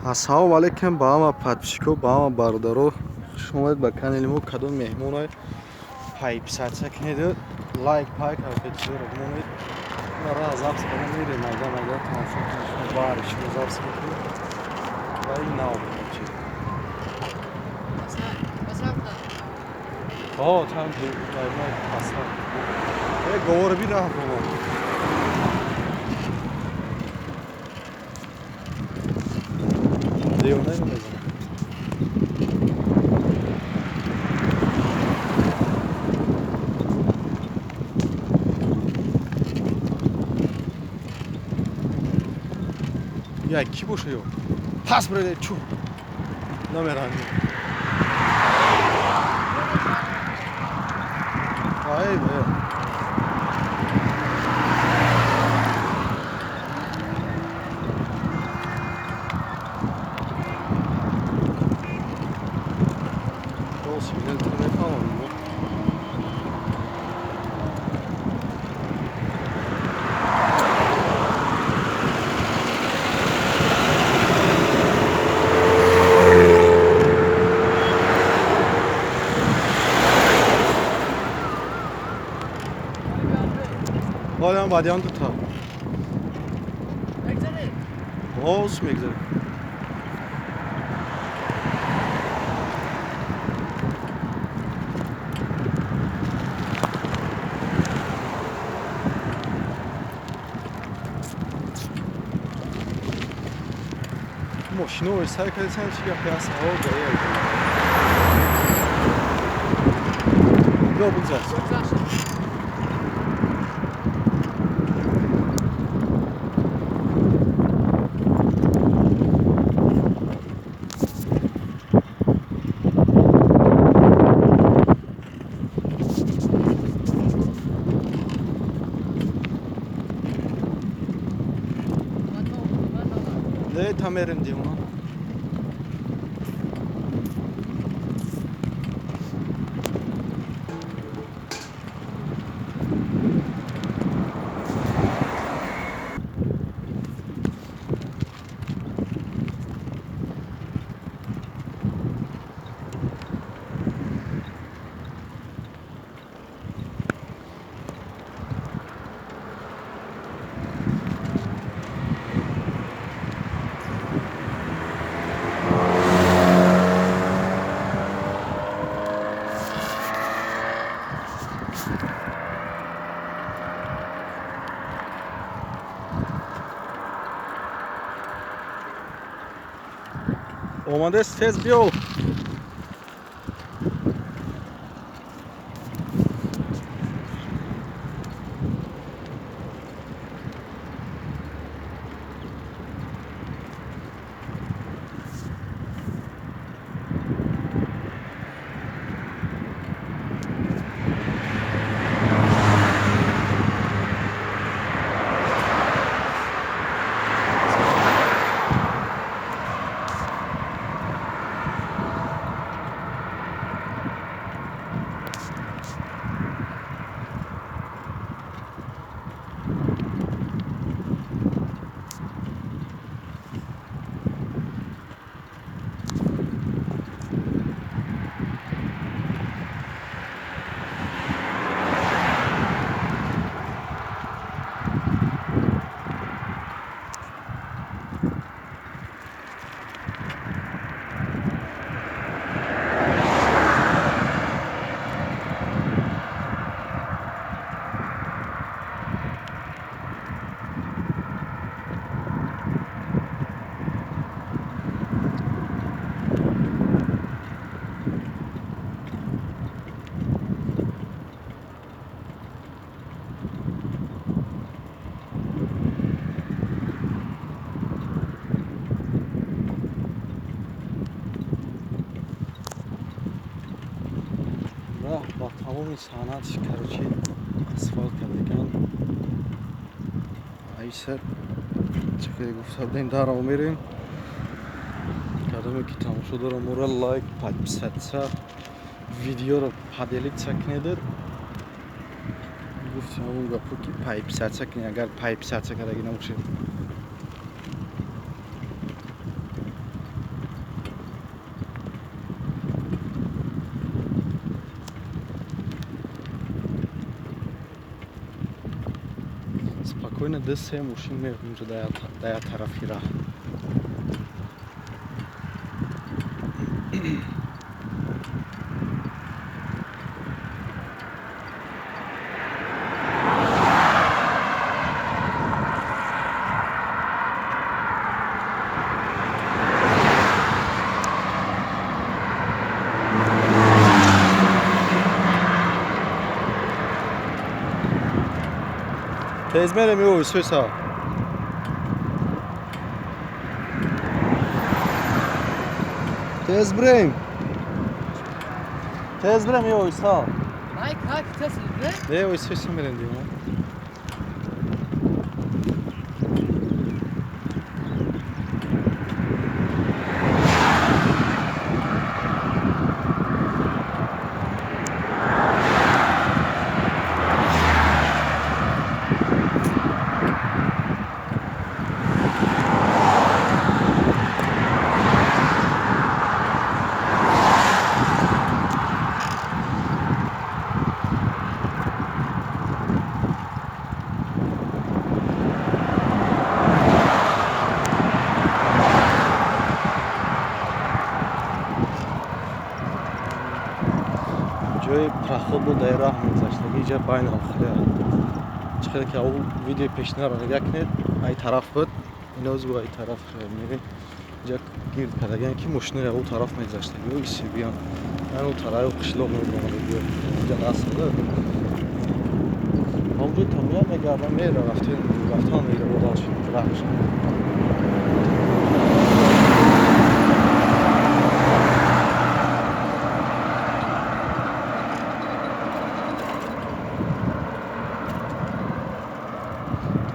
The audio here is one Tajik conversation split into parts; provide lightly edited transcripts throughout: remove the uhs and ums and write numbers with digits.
Ассалому алайкум ба ҳама подписчико, ба ҳама бародаро. Хуш омадед ба канали мо. Кадом меҳмонай, подписаться кунед, лайк пайк ҳарфетиро монед. Ра запись карда мерем, майда майда тамошо кунед, шумо баҳри шумо запись мекунед ва ин нав чи. О, там дайма паса. Э, говори би раҳ бобо. Девона мезанад. Я ки боша ё? Пас бреде чу. Намерани. Ай бе. Ҳолам баъдиам дута. Боз мегзарем. Мошино сай кардасан, чи гапи ҳаст? Ҳо, гая. Ё бигзар. Не, тамерем девона. Омадест, тез биё. Ба тамоми санъат, короче, асфалт кардаган. Айсар чӣ гуфта будем, даро мерем. Кадоме ки тамошо дорам, мора лайк, подписаться, видеоро поделиться кунед. Гуфтем ҳамон гапо ки подписаться кунед, агар подписаться кардаги набошед. Спокойно 2-3 мошин меояд инҷо дар як тарафи раҳ. Тез мерем ё сӯса. Тез брем. Тез брем ё иса. Най как тез брем? Не, ой сӯса мерем димо. Ҷои проход буд, дар раҳ мегузаштагӣ, иҷа байна охире. Чӣ хеле ки ав видеои пешинаро нигоҳ кунед, ай тараф буд, иноз бу ай тараф мерем. Иҷа гирд кардагиан ки мошинаи ав тараф мегузаштагӣ, ӯ исибиан. Ан ӯ тарафи қишлоқ мебаромадагӣ. Иҷа насада. Ҳамҷо тамия мегардам, мера рафтен, рафтан мера одал шуд, раҳ шуд.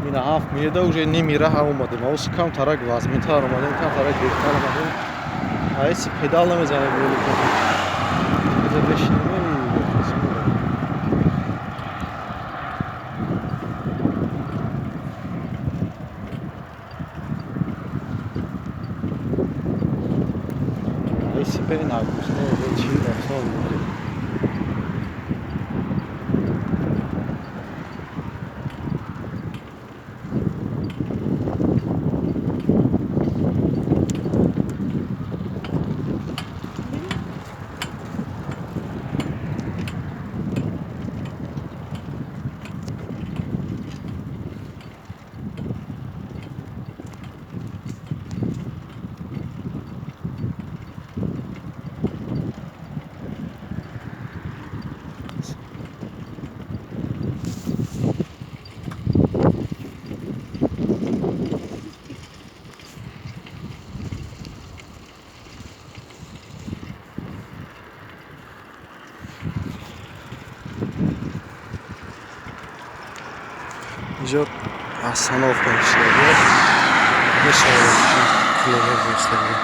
Мина 7 милда уже ними раҳ омадем. Авс камтарак вазминтар омадем, камтарак дертар омадем. Айси педал намезанем велика. Биза бешинем. Айси бе нагузне, бе чи рафтан омадем. Инҷо остановка иштагӣ. Мешавад километр иштагӣ.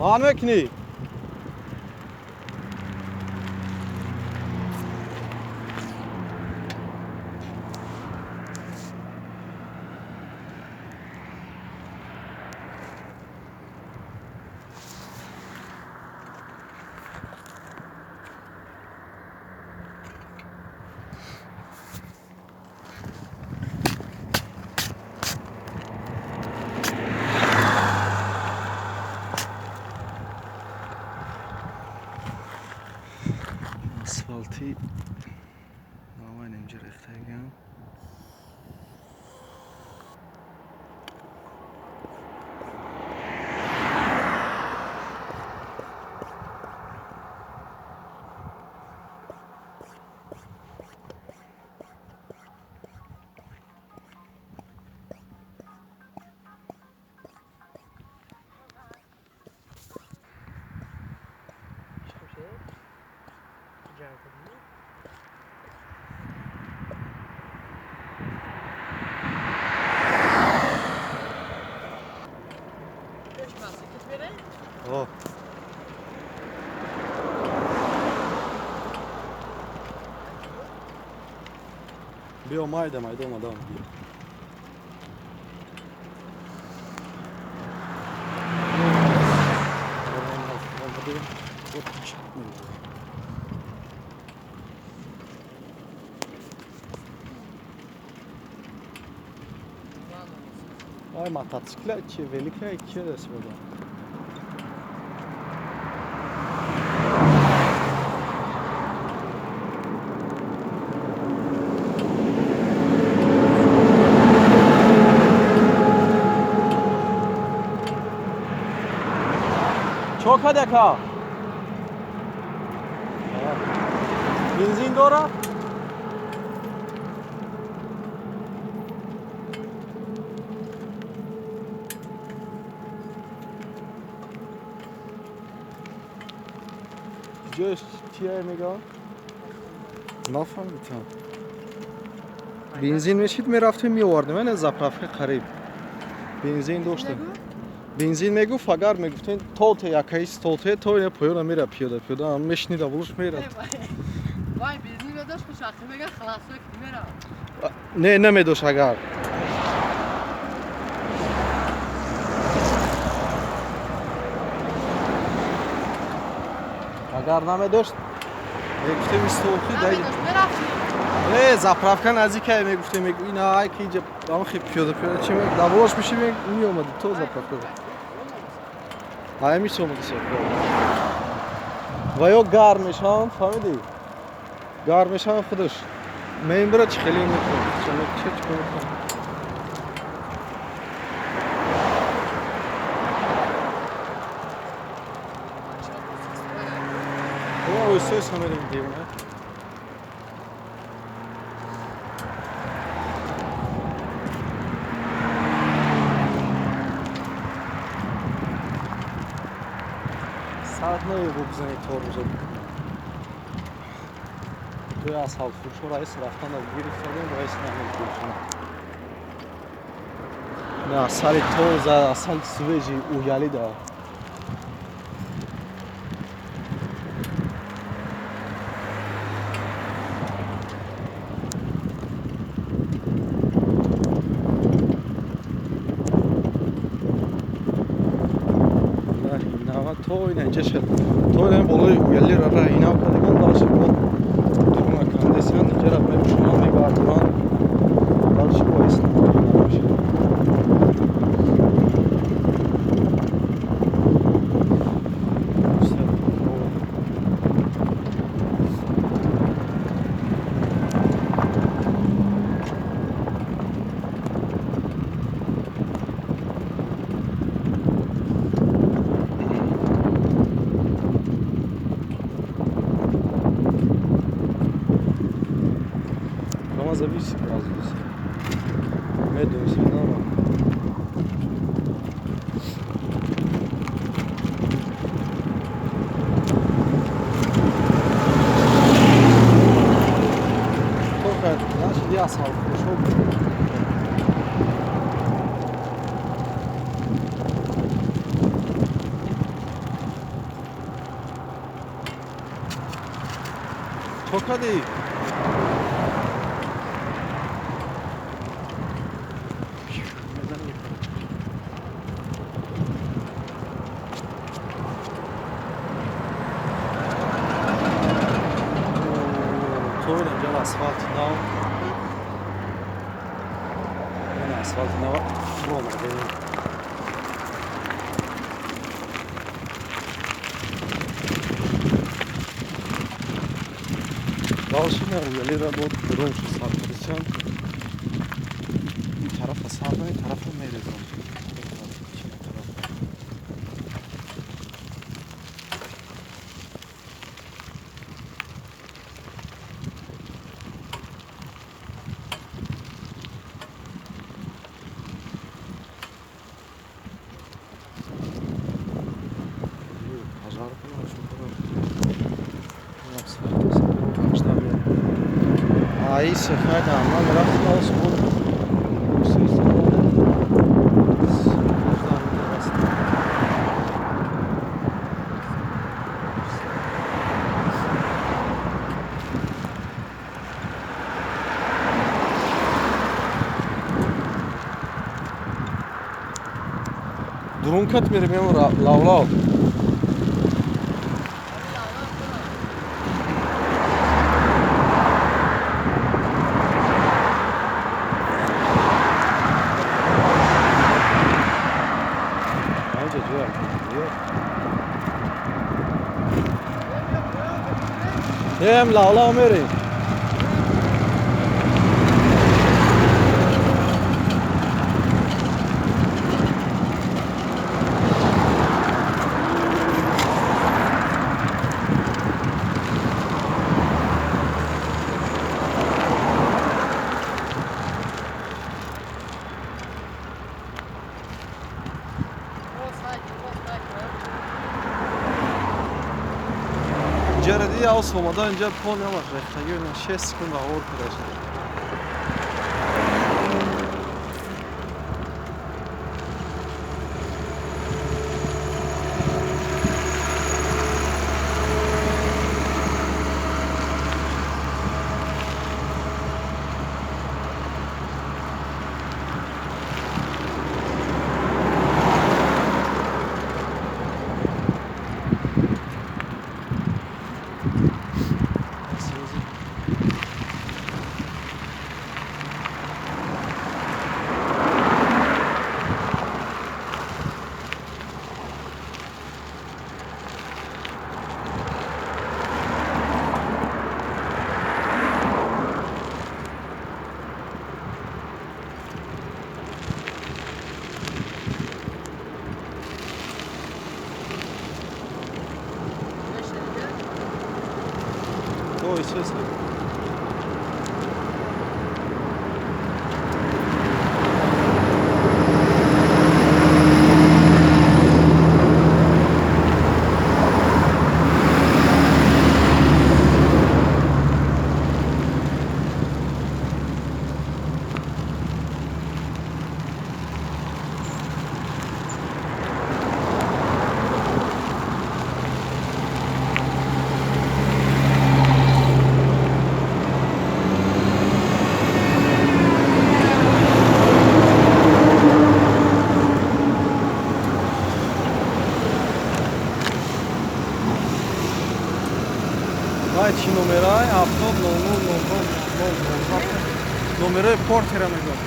Бан мекунӣ? Асфалти навайн инҷа рехтагиам. Биё, майда майда омадам, биё. Ай, мотоцикла чи велика чи расида. Чо кадака? Бензин дора? Ҷош чия мега? Нафаҳмидам. Бензин мешид, мерафтем, меовардем. Ана заправка қариб. Бензин доштем. Бензин мегуфт, агар мегуфтем то те якаи стол те то ина поёна мера пиёда пиёда мешнида булуш мера. Вай, бензин медошт, хушахти мега халасо ки мера. Не, намедошт агар. Агар намедошт, мегуфтем столки дай. Не, заправка наздикае, мегуфтем, ина ай ки инҷа ам хе пиёда пиёда чи даволаш меши, меомади то заправка. Ай мисомади ва ё гарм мешаванд, фаҳмидӣ? Гарм мешаванд худаш. Мембира чи хеле мекунад, чӣ чикор мекунад? Оҳисто оҳиста мерем, девона. Саат наёбо бизани тормозо бикунад. Туи асалфурӯшо раис рафтан гирифтадем, раис намекунад. Не, асали тоза, асали свежий уялида. То ина инҷа шад. То ина болои уялиро раҳинав кардаган, дальше бо дуруна кандесиан, инҷара мепӯшонанд, мебардоранд. Дальше бо эс намешад. Зависит разве. Медуся, нама. Только, значит, я сам пришел. Кардӣ? То инҷа асфалти нав, ин асфалти нав омадем. Дальше на работу дрончи саркарисям. Ин тарафа сар, ин тарафа мерезам. Пожар. Ай сехайда ман рафтам буд. Дурункат мерем лавлав. Ем лавлав мерем. Ҷаради авс омада инҷа пол намаш рехтагӣ, 6 секунд авор кардаш. Ой, честно. Чи номерай 70 00 00 00 номерои портера мегӯям.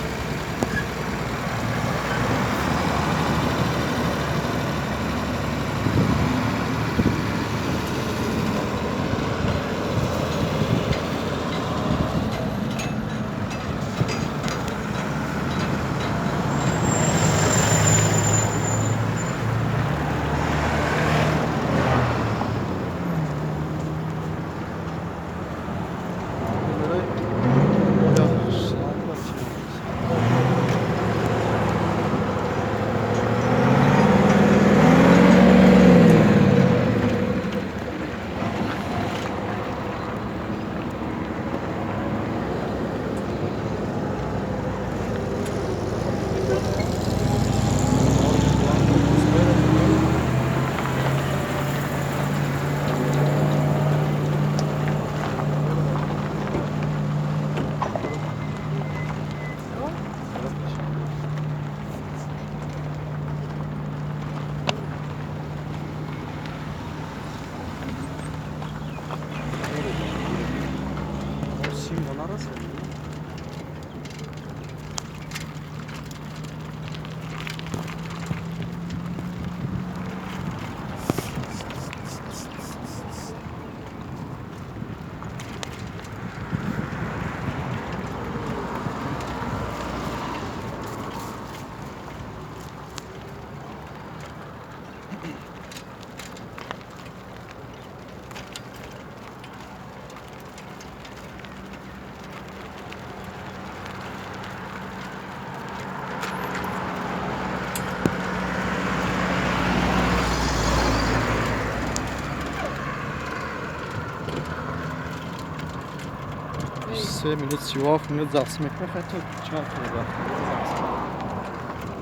3 минут 37 минут запись мекунем. Хай то чанд вақт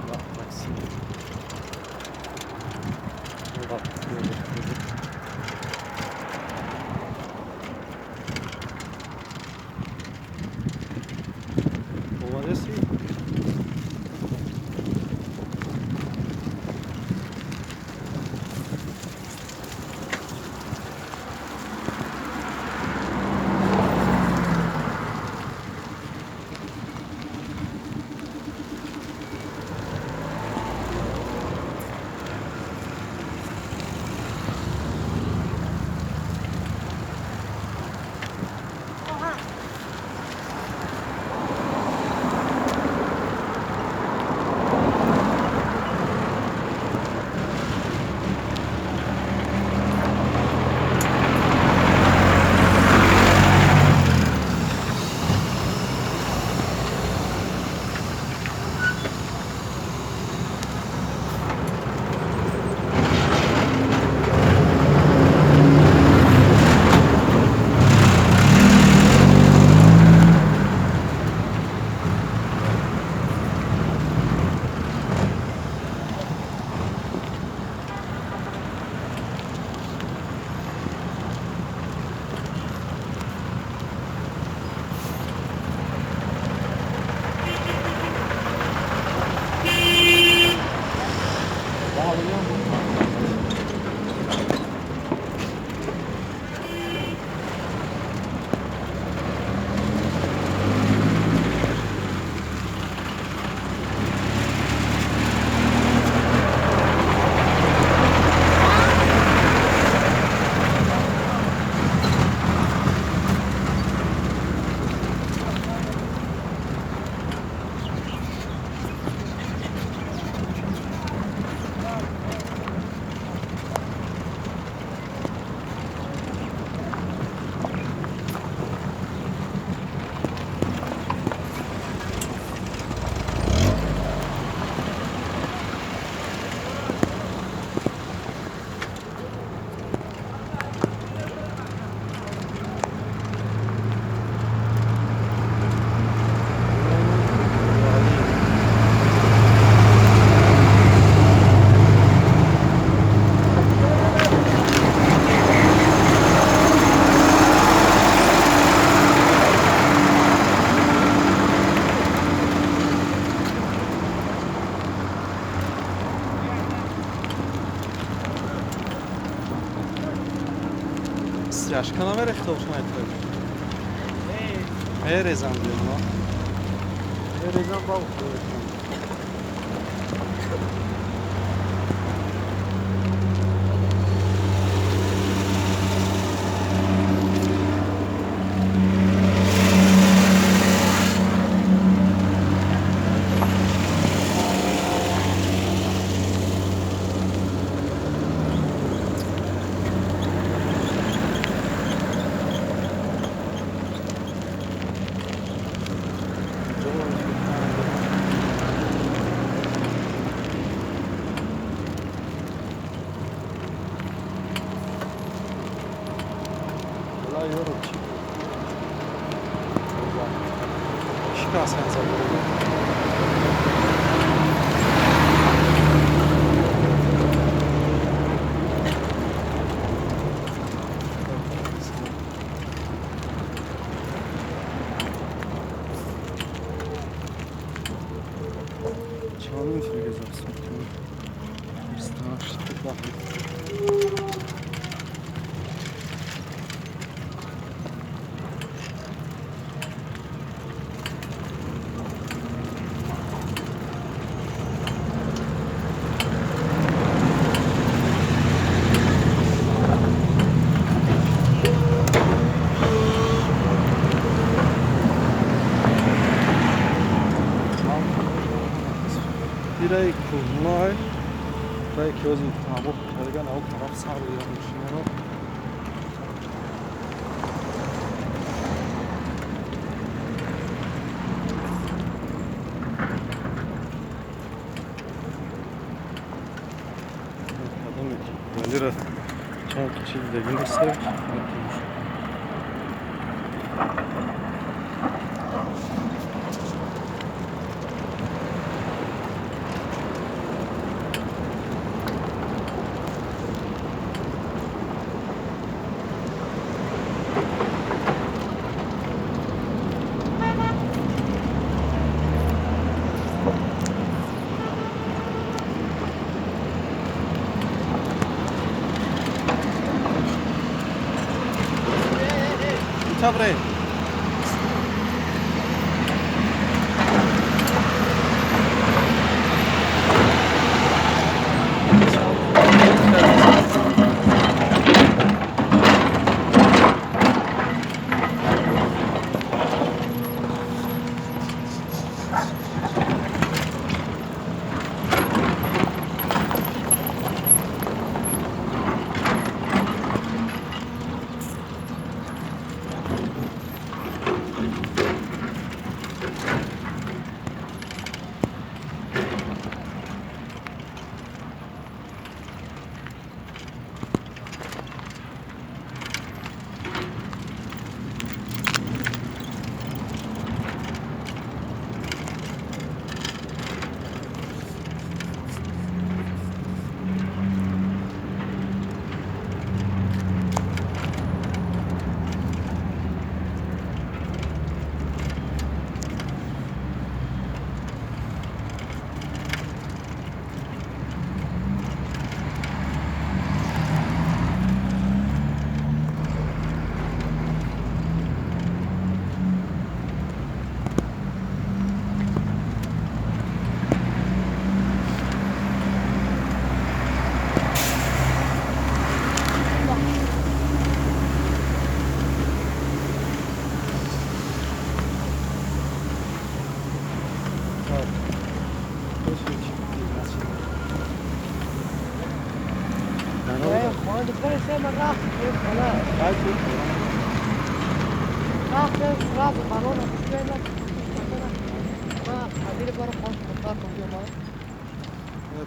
запись мекунем. Такси. Омадеси? Стряжка наверх должна это. Мерезам дима. Мерезам бал. Пираи кӯҳнай, рае ки ҳозир ҳаво кардаган, ав тараф сар дидам мошинаро. Кадоме ки валира чанд чиз дидагӣ неста. Табре.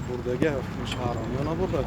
Бурдаги шаҳрам ё набурда?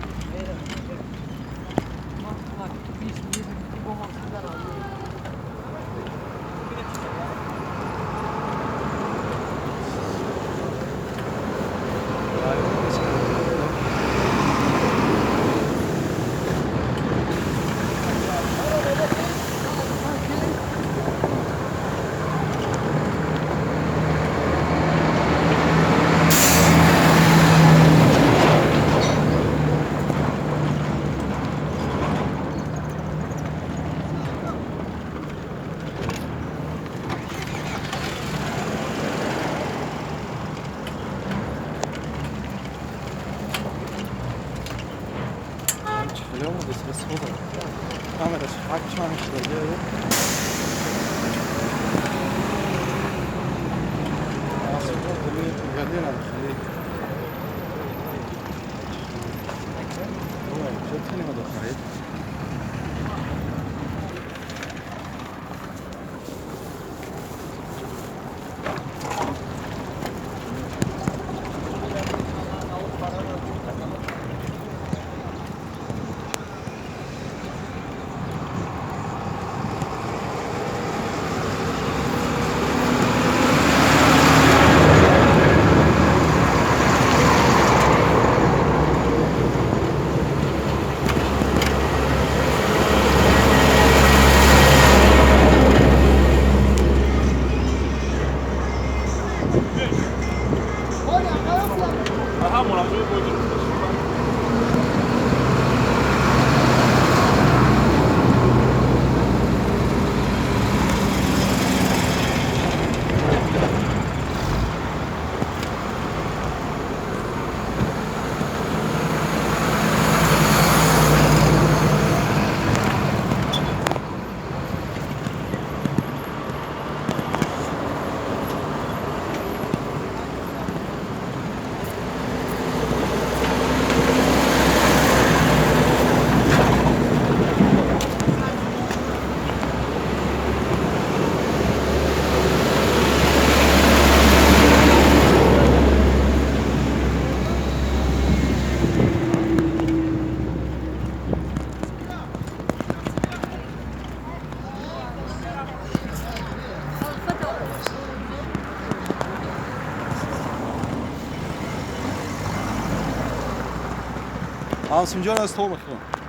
Ҳамсимҷон аз то мехӯрам.